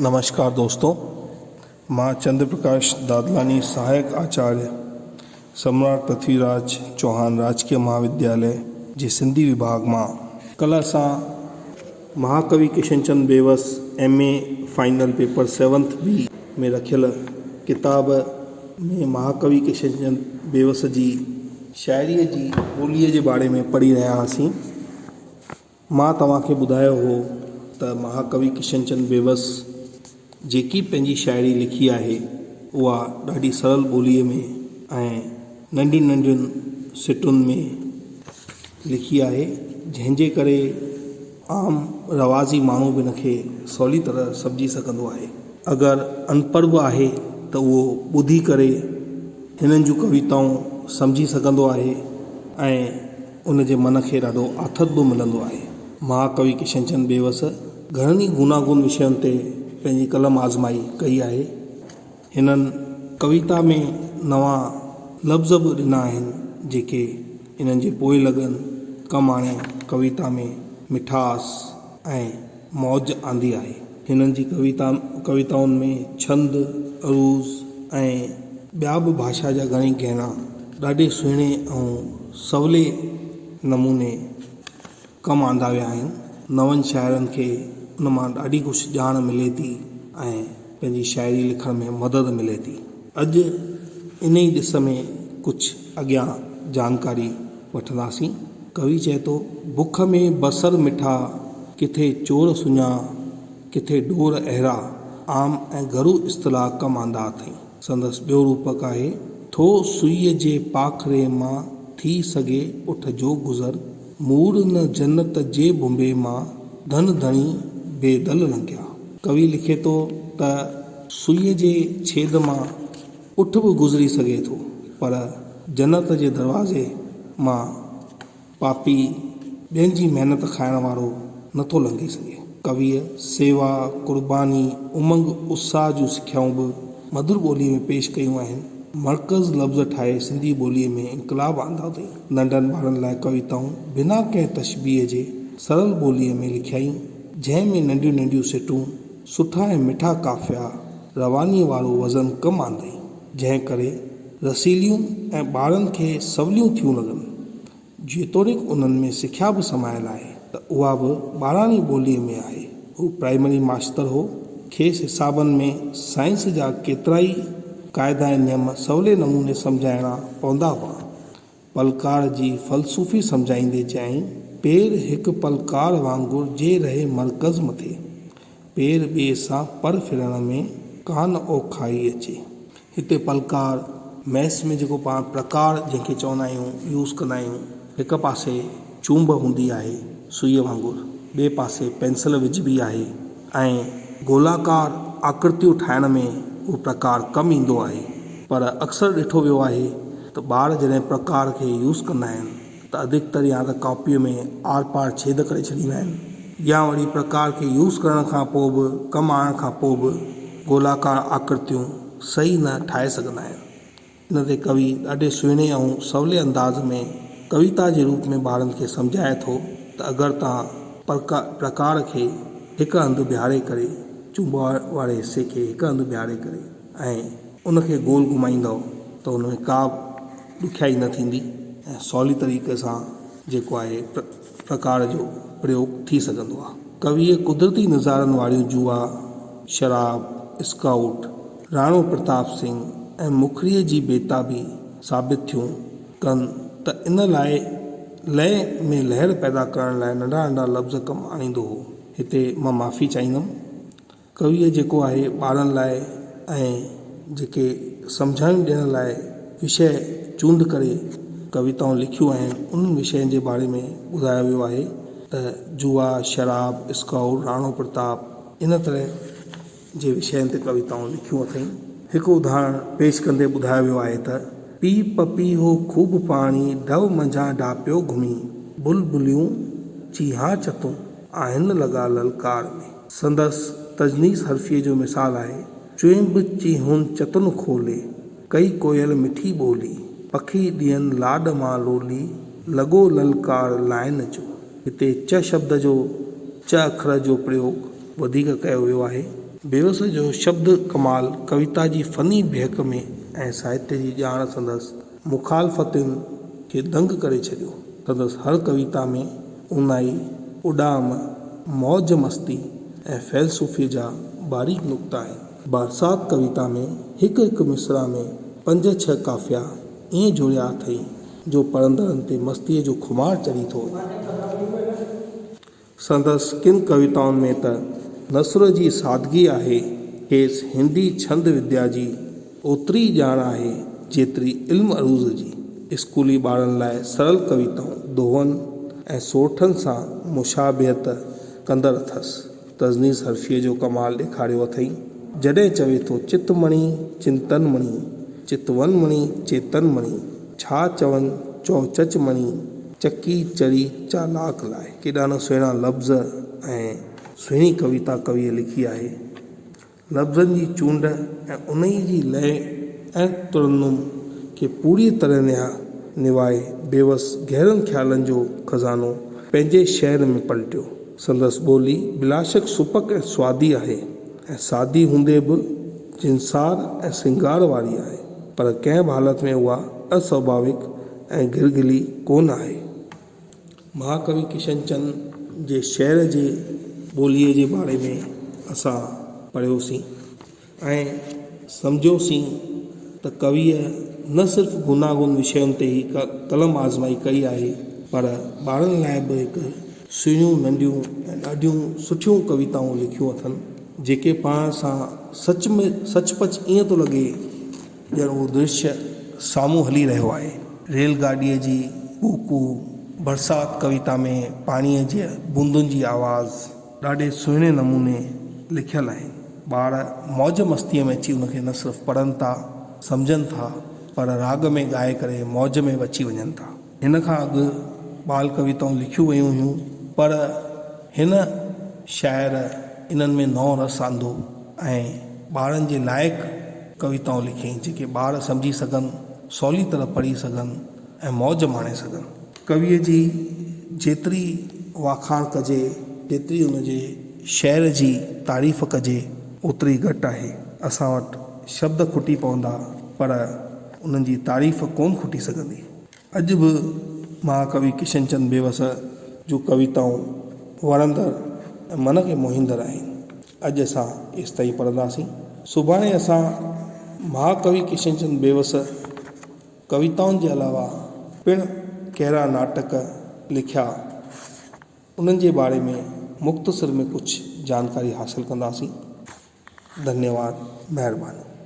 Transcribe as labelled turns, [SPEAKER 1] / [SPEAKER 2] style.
[SPEAKER 1] نمشڪار دوستو مان چندر پرڪاش دادلاڻي سهائڪ آچاريه سمراٽ پرٿوي راج چوهان راجڪيه مهاودياليه جي سنڌي وڀاڳ مان ڪلهه اسان مهاڪوي Kishanchand Bewas M A final paper seventh B ۾ رکيل ڪتاب ۾ مهاڪوي ڪشنچند بيوس جي شاعريء جي ٻوليء جي باري ۾ پڙهي رهيا هئاسين. مان توهان کي ٻڌايو هو ته مهاڪوي ڪشنچند بيوس جيڪي پنهنجي شاعري لکي آهي اها ڏاڍي سرل ٻوليء ۾ ۽ ننڍين ننڍين سٽن ۾ لکي آهي جنهن جي ڪري عام رواجي ماڻهو به ان کي سولي طرح سمجهي سگهندو آهي. اگر انپڙهه به آهي ته اهو ٻڌي ڪري هنن جون ڪويتائون سمجهي سگهندو آهي ۽ ان جي من کي ڏاڍو آٿت به ملندو آهي. مهاڪوي ڪشنچند بيوس گهڻن ئي گوناگون وشين تي پنهنجي قلم آزمائي ڪئي آهي. هنن ڪويتا ۾ نوان لفظ به ڏنا آهن جيڪي انهن جي پوئلڳن ڪم آڻي ڪويتا ۾ مٺاس ۽ موج آندي آهي. هنن جي ڪويتا ڪويتائن ۾ ڇند، عروض ۽ ٻيا به ڀاشا جا گهڻئي گهنا ڏاڍي سهڻي ۽ سولي نموني ڪم آندا ويا آهن. نون شاعرن کي ان مان ڏاڍي ڪجهه ڄاڻ ملي ٿي ۽ پنهنجي شاعري لکڻ ۾ مدد ملي ٿي. اڄ انهي ڏس ۾ ڪجهه اڳيان جانڪاري وٺنداسين. ڪوي چئي ٿو، بک ۾ بصر مٺا، ڪٿي چور سڃا، ڪٿي ڍور اهڙا عام ۽ گهرو اصطلاح ڪم آندا اٿئي. سندس ٻيو روپڪ آهي، ٿو سوئيء جي پاکري مان ٿي سگهي اٺ جو گذر، مور نه جنت جي ڀنڀي مان ڌن ڌڻي بي دل لنگهيا. ڪوي لکي ٿو ته سوئيء جي ڇيد مان اٺ به گذري سگهي ٿو، پر جنت جي دروازي مان پاپي ٻين جي محنت کائڻ وارو نٿو لنگهي سگهي. ڪويء سيوا، قرباني، امنگ، اتساهه جون سکيائون به مڌر ٻوليء ۾ پيش ڪيون آهن. مرڪز لفظ ٺاهي سنڌي ٻوليء ۾ انقلاب آندو اٿئي. ننڍن ٻارن لاء ڪويتائون بنا ڪنهن تشبيهه جي سرل ٻوليء ۾ لکيائين، جنهن ۾ ننڍيون ننڍيون سٽون، سٺا ۽ مٺا قافيا، روانيء وارو وزن ڪم آندائين، جنهن ڪري رسيليون ۽ ٻارن کي سوليون ٿيون لڳن. جيتوڻيڪ انهن ۾ سکيا به سمايل آهي ته اها به ٻاراڻي ٻوليء ۾ آهي. هو پرائمري ماستر هو. کيس حسابن ۾ سائنس جا ڪيترائي قاعدا ۽ نيم سولي نموني سمجهائڻا پوندا هئا. پلڪار جي فلسفي سمجهائيندي چيائين، پير هڪ پلڪار وانگر جي رهي مرڪز مٿي، پير ٻئي سان پر ڦرڻ ۾ ڪانه اوکائي اچي. هتي پلڪار، ميس ۾ جيڪو پاڻ پرڪار جنهن کي چوندا آهيون، يوز ڪندا آهيون، هڪ پاسي چونب هوندي آهي سئيء وانگر، ٻئي پاسي پينسل وجهبي آهي ۽ گولاڪار آڪرتيون ٺاهڻ ۾ اهو پرڪار ڪم ايندو آهي پر اڪثر ڏٺو ويو آهي ته ٻار جڏهن پرڪار کي يوز ڪندا آهن ته اڌڪتر يا ته ڪاپيء ۾ آر پار ڇيد ڪري ڇڏيندا آهن يا وري پرڪار کي يوز ڪرڻ کان پوء به ڪم آڻڻ کان پوء به گولاڪار آڪرتيون صحيح نه ٺاهي سگهندا آهن. ان تي ڪوي ڏاڍي سهڻي ۽ سولي انداز ۾ ڪويتا جي روپ ۾ ٻارن کي سمجهائي ٿو ته اگر توهان پرڪار کي هڪ هنڌ بيهاري ڪري چونب واري حصي کي هڪ هنڌ بيهاري ڪري ۽ ان کي گول گهمائيندؤ ته ان ۾ ڪا به ڏکيائي نه ٿيندي ۽ سولي طريقي سان جيڪو آهي پرڪار جو پريوگ ٿي سگهندو آهي. ڪويء قدرتي نظارن واريون جوا، شراب، اسڪائوٽ، راڻو پرتاب سنگهه ۽ مکريء جي بيتابي ثابت ٿيون ڪن ته ان لاء لئه ۾ لهر پيدا ڪرڻ لاء ننڍا ننڍا لفظ ڪم آڻيندو هو. هتي مان معافي چاهيندم. ڪويء جيڪو آهي ٻارن لاء ۽ جيڪي سمجهاڻيون ڏيڻ لاء وشيه چونڊ ڪري ڪويتائون لکيون آهن انهن وشين جي باري ۾ ٻڌايو ويو آهي ته جوا، شراب، اسڪائوٽ، راڻو پرتاب ان طرح جي وشين تي ڪويتائون لکيون اٿئين. هڪ اداهرڻ پيش ڪندي ٻڌايو ويو آهي ته، پي پپيهو خوب پاڻي، ڍؤ منجهان ڍاپيو گهمي، بلبليون چيهان چتون، آهن لڳا للڪار ۾. سندس تجنيس حرفيء جو مثال آهي، چوئين به چيهون چتن کولي، ڪئي ڪوئل مٺي ٻولي، پکي ڏين لاڏ مان لولي، لڳو للڪار لائن جو. هتي چ شبد جو چ اکر جو پريوگ وڌيڪ ڪيو ويو آهي. بيوس جو شبد ڪمال ڪويتا جي فني بيهڪ ۾ ۽ ساهتيه جي ڄاڻ سندس مخالفتين کي دنگ ڪري ڇڏيو. سندس هر ڪويتا ۾ اونهائي، اڏام، موج مستي ۽ فيلسوفيء جا باريڪ نقطا آهن. برسات ڪويتا ۾ هڪ هڪ مصرع ۾ پنج ڇهه قافيا ائين جوڙيا اٿئي جو پڙهندڙن تي مستيء جو خمار چڙهي ٿو وڃي. سندس ڪن ڪويتائن ۾ ته نثر جي سادگي آهي، کيس هندي ڇند وديا جي اوتري ئي ڄاڻ آهي، جيتري علم عروض جي. اسڪولي ٻارن لاء سرل ڪويتائون دوهن ۽ سورٺن سان مشابهت ڪندڙ اٿس. تجنيس حرفيء جو ڪمال ڏيکاريو اٿئي، جڏهن چوي ٿو چت مڻي چنتن مڻي، چتون مڻي چيتن مڻي، ڇا چون چؤ چچ مڻي، چڪي چڙي چالاڪ لاء. ڪيڏا نه سهڻا لفظ ۽ سهڻي ڪويتا ڪويء لکي آهي. لفظن جي چونڊ ۽ انهيء جي لئه ۽ ترنم کي پوريء طرح نڀائي بيوس گهرن خيالن جو خزانو پنهنجي شعر ۾ پلٽيو. سندس ٻولي بلاشڪ سپڪ ۽ سوادي آهي ۽ سادي هوندي به جنسار ۽ سينگار واري آهي، پر ڪنهن به حالت ۾ اها اسواڀاوڪ ۽ گرگلي ڪونه آهي. مهاڪوي ڪشنچند جي شعر جي ٻوليء جي باري ۾ اسان پڙهيوسين ۽ سمجهيوسين ته ڪويء نه صرف گوناگون وشين تي هي قلم آزمائي ڪئي آهي، پر ٻارن لاء به هڪ سهڻيون ننڍيون ۽ ڏاڍيون سٺيون ڪويتائون لکيون اٿن، جيڪي پڙهڻ سان سچ ۾ سچ پچ ائين ٿو لڳي ڄڻ اهو درشيه سامهون هلي رهيو آهي. ريل گاڏيء جي ڪوڪو، برسات ڪويتا ۾ پاڻيء جي بوندن جي آواز ڏاڍي سهڻي نموني لکيل آهن. ٻار موج مستيء ۾ اچي ان کي نه صرف پڙهن ٿا، سمجهن ٿا، پر راڳ ۾ ڳائي ڪري موج ۾ به اچي وڃن ٿا. هن کان اڳ ٻال ڪويتائون لکيون ويون هيون، پر هن شاعر انهن ۾ نئون رس آندو ۽ ٻارن جي لائق ڪويتائون لکيائين، جيڪي ٻار سمجهي سگهن، سولي طرح پڙهي سگهن ۽ موج ماڻي سگهن. ڪويء جي جيتري واکاڻ ڪجي، جيتري ان جي شعر جي تعريف ڪجي، اوتري گهٽ آهي. اسان وٽ شبد کٽي پوندا، پر انهن جي تعريف ڪونه کٽي سگهندي. اڄ به مهاڪوي ڪشنچند بيوس جون ڪويتائون وڻندڙ ۽ من کي موهيندڙ آهن. اڄ اسان ايستائين پڙهنداسين. سڀاڻي اسان مهاڪوي ڪشنچند بيوس ڪويتائن جي علاوه پڻ ڪهڙا ناٽڪ لکيا، انهن جي باري ۾ مختصر ۾ ڪجهه جانڪاري حاصل ڪنداسين. ڌنيواد. مهرباني.